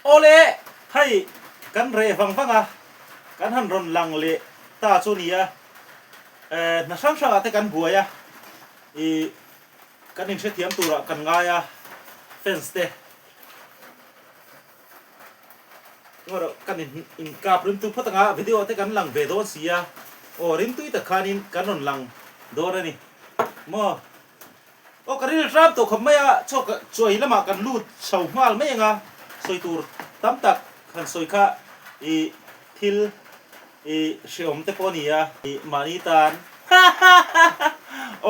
Awle, hei kan reh vang vang a, kan han rawn lang leh ta chu nia, hna hrang hrangah te kan buai a, ih kan inhrethiam turah kan ngai a, fans te Ngaw kan in inkap rimtu phawt anga video ah te kan lang ve dawn si a, aw rimtui tak khanin kan rawn lang dawn a ni maw. Aw ka ril ram tawh khawp mai a, chaw ka chawi lamah kan lut chho nghal mai anga sawi tur tam tak han sawi kha i thil i hreawm te pawh a ni a, i mahni tan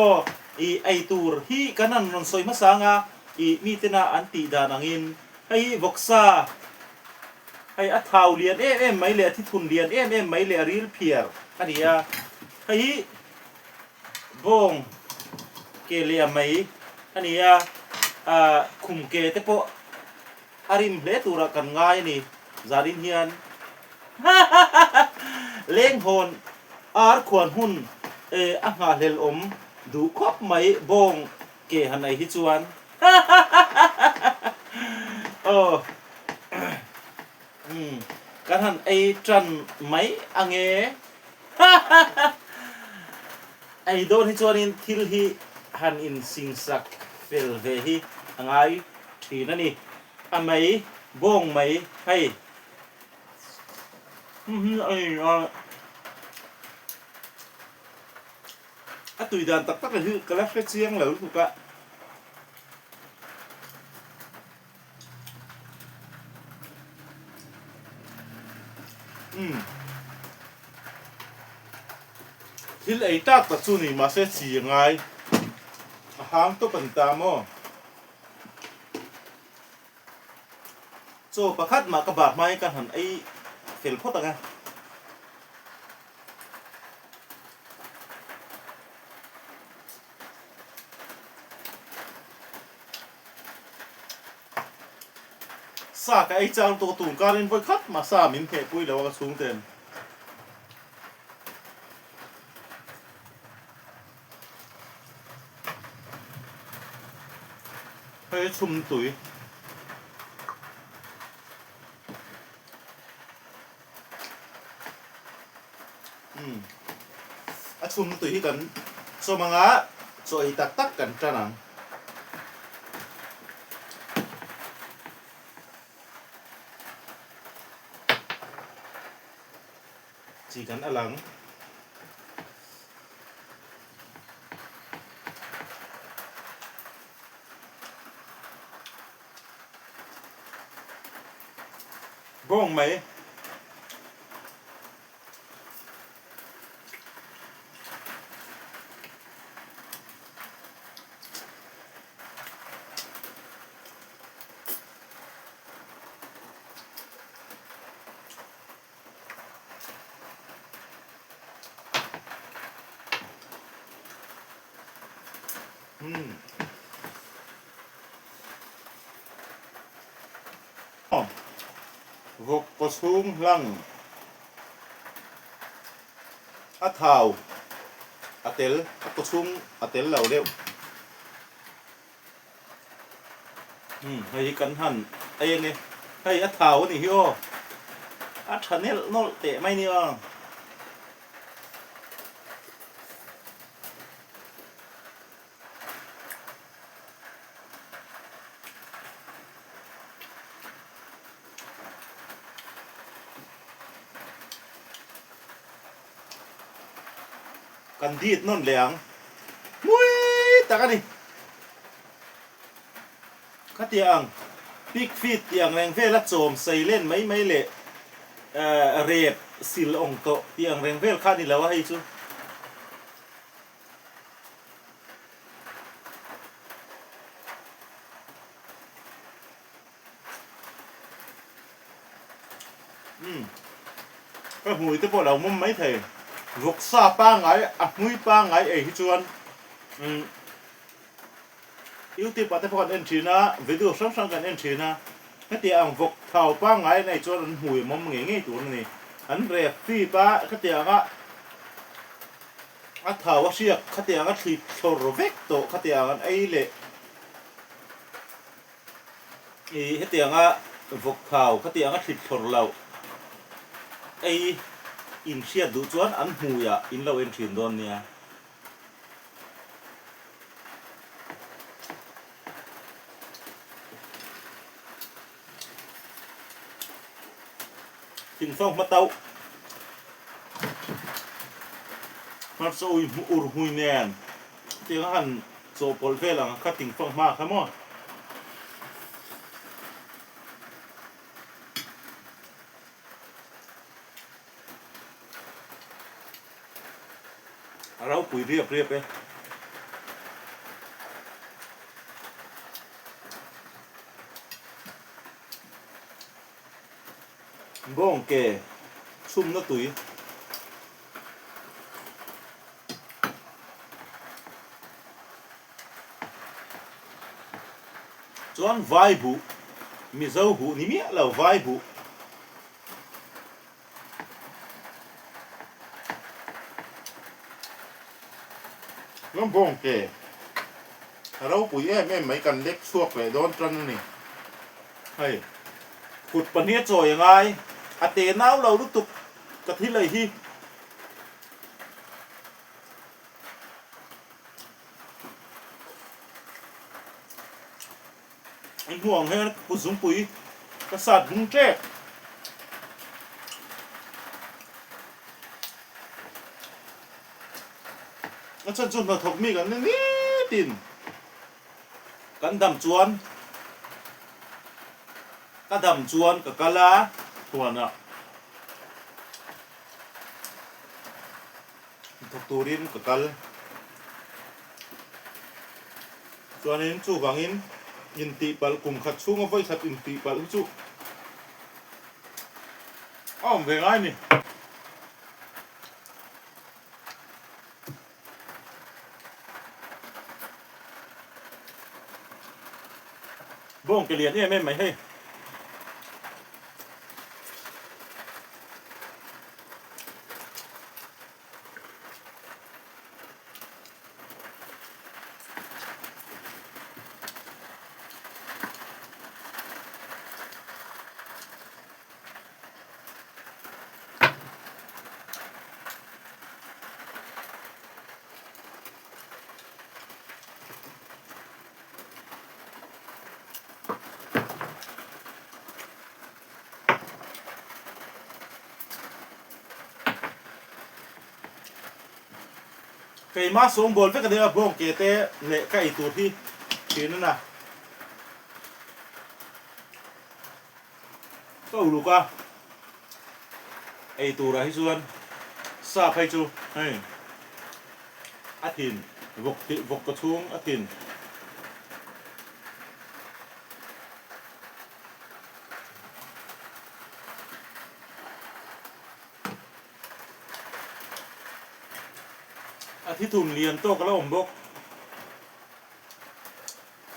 aw i ei tur hi kan han rawn sawi hmasa anga i mitena an tih dan angin Hei hi vawksa, hei a thau lian em em mai leh a thithun lian em em mai leh a ril phiar a ni a. Hei hi bawng ke leh a mei a ni a, ah khum ke te pawh a rim hle turah kan ngai a ni. Zanin hian lenghawn ar khuan hun a nghahhlel awm duh khawp mai bawng Ke han ei hi chuan aw umm kan han ei tan mai ange ei dawn hi chuanin thil hi han insingsak fel ve hi a ngai thin a ni a mei bawng mai hei A tui dan tak tak hi ka la hre chiang lo lutuk a. Umm. Thil ei tak tak chu ni mahse chi a ngai. A hang tawp a ni ta maw? Chaw pakhat mah ka bar hmain ka han ei fel phawt ang e. Sa ka ei chang tawh tun karin vawi khat mah sa min hneh pui lo a ka chhungten. Hei chhum tui. Umm a chhum tui hi kan chawm anga chaw ei tak tak kan tan ang. Chi kan a lang. Bawng mai. Umm. Vawk kaw chhung hlang a thau a tel a kaw chhung a tel lo deuh. Umm hei hi kan han ei ange hei a thau a nih hi aw a tha nelh nawlh teh mai nia. Kan dit nawn leh ang. Hmui tak a ni. Khatia ang pig feed tih ang reng vela chawm sei len mai mai leh rep sil awng tawh tih ang reng vel kha a ni lo a hei chu. Umm ka hmui te pawh a lo mawm mai thei vawksa pangngai a hmui pangngai ei hi chuan umm youtube ah te pawh kan en thin a video hrang hrang kan en thin a hetiang ang vawk thau pangngai an ei chuan an hmui a mawm ngei ngei tur a ni an rek fip a khatiang a A thau a hriak khatiang a thli thlawr vek tawh khatiang an ei leh i hetianga. Vawk thau khatiang a thlit thlawr loh. Ei in hriat duh chuan an hmuiah in lo en thin dawn nia. Thingfang hma tauh hmarcha ui ur hmui nen tiang a han chawhpawlh vel ang kha thingfang hma kha maw. A ropui riap riap e. Bawng ke chhumna tui. Chuan vai buh, Mizo buh ni miah lo vai buh. Ram bawng ke a ropui em em mai kan lek chhuak leh dawn tan a ni. Hei kut pahnih a chawi a ngai, a te nau lo lutuk ka thil ei hi. I hmuh ang hian kut zungpui ka sat bung tep. A chhan chu hnathawk mi kan ni nitin kan dam chuan ka dam chuan ka kal a huanah Thawk turin ka kal. Chuanin chuvangin intihpalh kum khat chhunga vawi khat intihpalh hi chu a awm ve ngai a ni. Bawng ke lian em em mai hei. Keimah sawngbawl vek a nia bawng ke te leh ka ei tur hi thin a na. Ka uluk a, ei turah hi chuan sa phei chu hei a thin vawk vawk ka chhung a thin. A thithun lian tawk a la awm bawk.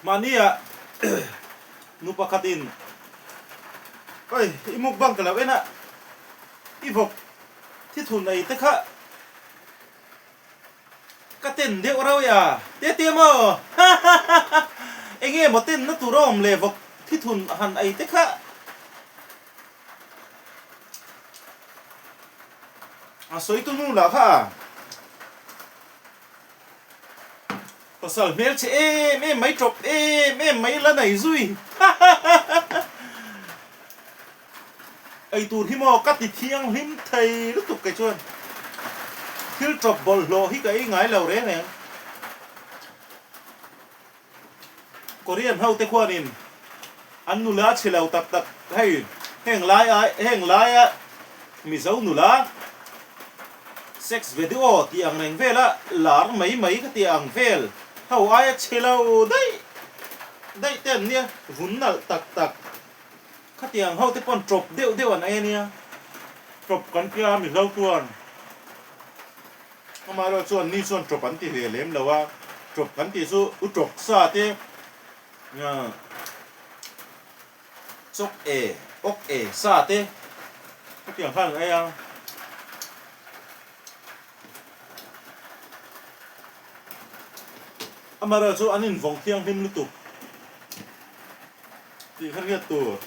Mahnia nu pakhatin, Oi, i mukbang ka lo en a, i vawk thithun ei te kha Ka ten deuh rauh e a, Tete maw? Hahahaha! Enge maw ten na tur a awm le vawk thithun han ei te kha. A sawi tu nu lah kha a. Pasal hmelchhe em em mai tawp em em mai la nei zui. Hahahaha! Ei tur hi maw ka ti thianghlim thei lutuk kei chuan thil tawp bawlhhlawh hi ka ei ngai lo reng reng. Korean ho te khuanin an nula chhe lo tak tak hei heng lai ai heng laia Mizo nula sex video tih ang reng vela lar mai mai ka tih ang vel ho aia chhe lo daih daih te an nia vun nalh tak tak. Khatiang ho te pawn tawp deuh deuh an ei ania, tawp kan tia mi hlo chuan amaherawh chuan ni chuan tawp an ti ve lem lo a, tawp kan tih chu u tawk sa te chawk e awk e sa te khatiang khan an ei a. Amaherawh chu an invawng thianghlim lutuk. Tih kha hriat tur.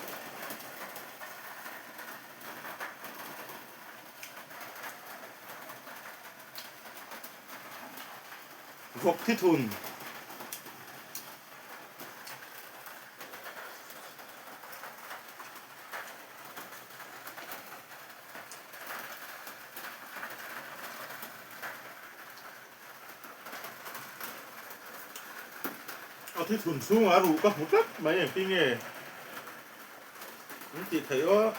Vawk thithun. A thithun chhungah ruh ka hmu tlat mai engtin nge an tih theih aw.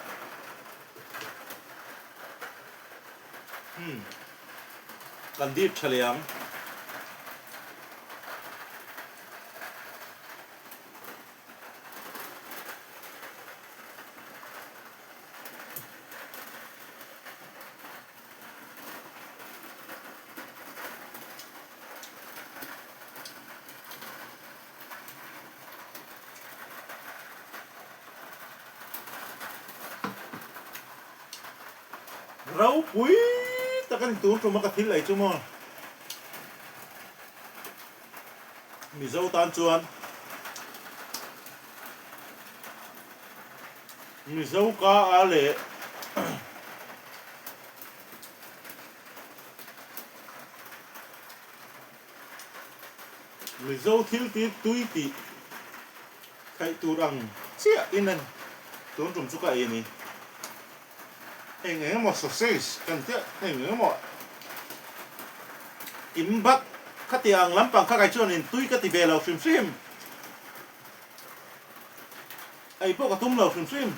Umm kan dip tha leh ang. Ropui tak a ni tur tum a ka thil ei chu maw? Mizo tan chuan Mizo ka a leh Mizo thil ti tui tih theih tur ang chiah in a tun tum chu ka ei a ni. Eng eng emaw sausage kan tia eng eng emaw in bat khatiang lampang kha kai chuan in tui ka ti ve lo hrim hrim. Ei pawh ka tum lo hrim hrim.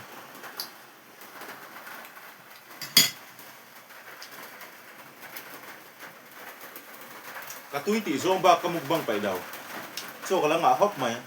Ka tui tih zawng bak ka mukbang paih lo. Chaw ka la ngah hawp mai.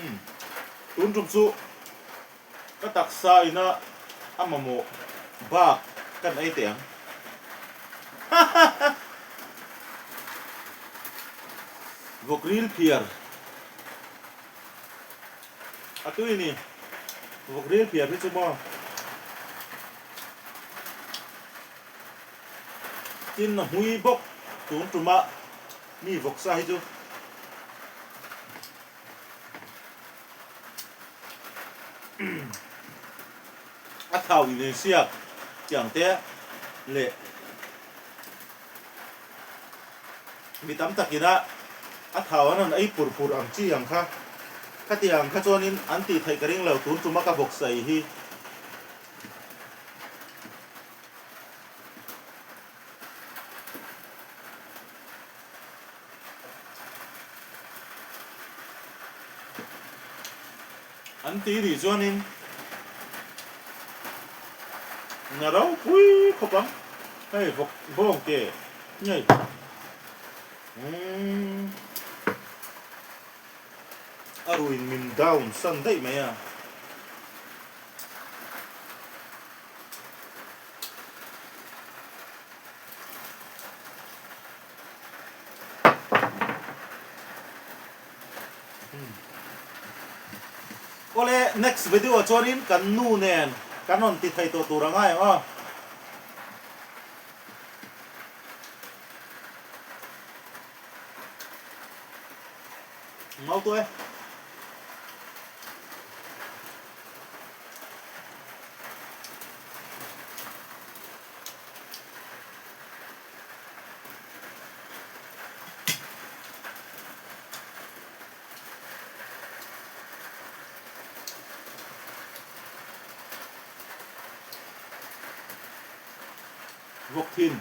Umm tun tum chu ka taksa ina a mamawh bak kan ei teh ang hahaha vawk ril phiar a tui ni vawk ril phiar hi chu maw. Tin a hmui bawk tun tuma mi vawksa hi chu a thau in siak tiang te leh mi tam takina a thau an rawn ei pur pur ang chi ang kha khatiang kha chuanin an tih theih ka ring lo tun tuma ka vawksa ei hi. An ti nih chuanin na ropui khawp ang hei vawk bawng te ngei umm a ruin min down san daih mai a. Awle next video ah chuanin kan nu nen kan rawn ti thei tawh tur a ngai ang aw. Ngau tawh e. Vawk thin.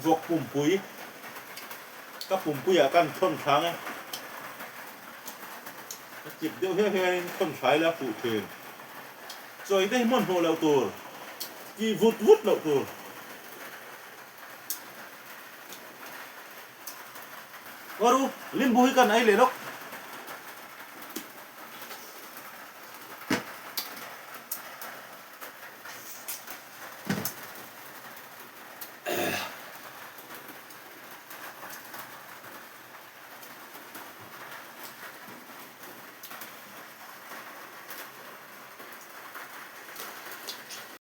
Vawk pumpui. Ka pumpuiah kan thawn thlang e. A chip deuh hian hianin thawn thlai la fuh thin. Chawi te hi hmun hmuh loh tur, tih vut vut loh tur. Aw ru, limbu hi kan ei leh lawk.